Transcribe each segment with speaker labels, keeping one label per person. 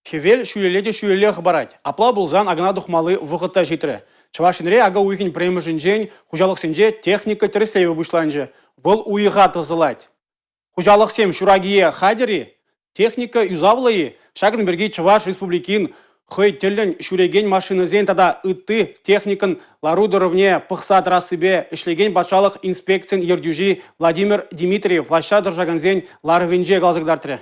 Speaker 1: Хӗвел ҫӳлелле те ҫӳлелле хӑпарать. Апла пулсан акана тухмалли вӑхӑт та ҫитрӗ. Чӑваш Енре ака уйӑхӗн пӗрремӗшӗнчен хуҫалӑхсенче техника тӗрӗслевӗ пуҫланчӗ. Вӑл уйӑха тӑсӑлать. Хуҫалӑхсем ҫуракие хатӗр-и? Техника юсавлӑ-и? Ҫакӑн пирки Чӑваш Республикин хӑй тӗллӗн ҫӳрекен машинӑсен тата ытти техникӑн лару-тӑрӑвне пӑхса тӑрассипе ӗҫлекен патшалӑх инспекцийӗн ертӳҫи Владимир Димитриев влаҫра тӑрӑшакансен ларӑвӗнче каласа кӑтартрӗ.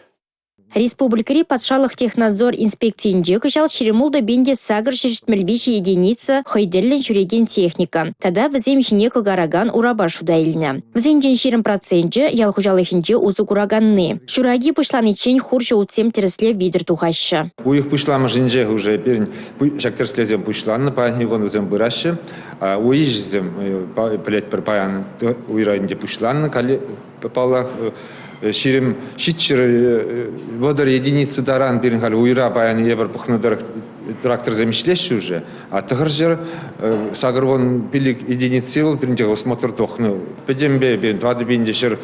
Speaker 2: Республикӑри патшалӑх технадзор инспекцийӗнче кӑҫал 26 873 единица хӑй тӗллӗн ҫӳрекен техника тата вӗсем ҫине кӑкаракан урапа шута илнӗ. Вӗсенчен 20 проценчӗ ял хуҫалӑхӗнче усӑ кураканни. Ҫураки пуҫланиччен хурҫӑ утсем тӗрӗслев витӗр тухаҫҫӗ.
Speaker 3: Уйӑх пуҫламӑшӗнчех уже пирӗн ҫак тӗрӗслевсем пуҫланнӑ, паянхи кун вӗсем пыраҫҫӗ. Уй ӗҫӗсем пӗлетпӗр, паян уйра ӗнтӗ пуҫланнӑ, Паллах, 27 730 единица таран пирӗн халь уйра паян эпир пӑхнӑ тӑрӑх тракторсем ӗҫлеҫҫӗ уже, а 985 единици вӑл пирӗн техосмотр тухнӑ. Пӗтӗмпе пирӗн 4150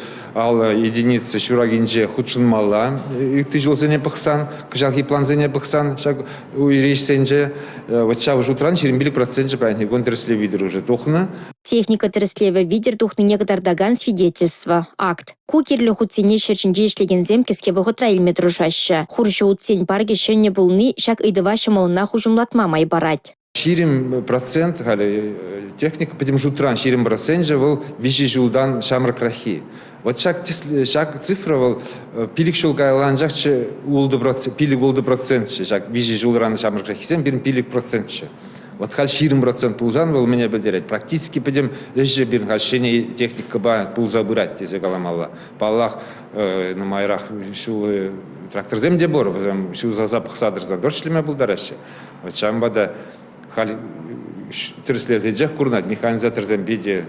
Speaker 3: единица ҫуракинче хутшӑнмалла. Ытти ҫулсене пӑхсан, кӑҫалхи плансене пӑхсан ҫак уйри ӗҫсенче вот ҫав шутран 25 проценчӗ паянхи кун тӗрӗслев витӗр уже тухнӑ.
Speaker 2: Техника тӗрӗслевӗ витӗр тухнине кӑтартакан свидетельство, акт. Ку кирлӗ хутсене ҫӗр ҫинче ӗҫлекенсем кӗске вӑхӑтра илме тӑрӑшаҫҫӗ. Хурҫӑ утсен паркӗ ҫӗнӗ пулни ҫак ыйтӑва ҫӑмӑллӑнах уҫӑмлатма май парать.
Speaker 3: 20 процент халӗ техника пӗтӗм шутран 20 проценчӗ вӑл виҫӗ ҫултан ҫамрӑкраххи. Вот ҫак, ҫак цифра вӑл 5 ҫул каялла анчахчӗ 5-6 процентчӗ. Ҫак виҫӗ ҫулран ҫамрӑкраххисем пирӗн 5 процентчӗ. Вот халь 20 процент пулсан вӑл мӗне пӗлтерет? Практически пӗтӗм ӗҫӗ пирӗн халь ҫӗнӗ техникӑпа пулса пырать тесе каламалла. Паллах, нумайрах ҫул тракторсем те пур, вӗсем ҫусаса пӑхса тӑрса тоже ӗҫлеме пултараҫҫӗ. Вот ҫавӑнпа та халь тӗрӗслевсенчех курӑнать, механизаторсем питӗ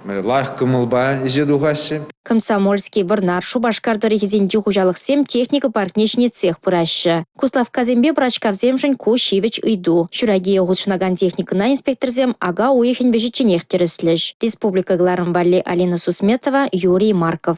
Speaker 3: лайӑх кӑмӑлпа ӗҫе тухаҫҫӗ.
Speaker 2: Комсомольски, Вӑрнар, Шупашкар тӑрӑхӗсенчи хуҫалӑхсем техника паркне ҫӗнетсех пыраҫҫӗ. Куславккасемпе Пӑрачкавсемшӗн ку ҫивӗч ыйту. Ҫуракие хутшӑнакан техникӑна инспекторсем ака уйӑхӗн вӗҫӗчченех тӗрӗслӗҫ. Республика кӑларӑм валли Алина Сусметова, Юрий Марков.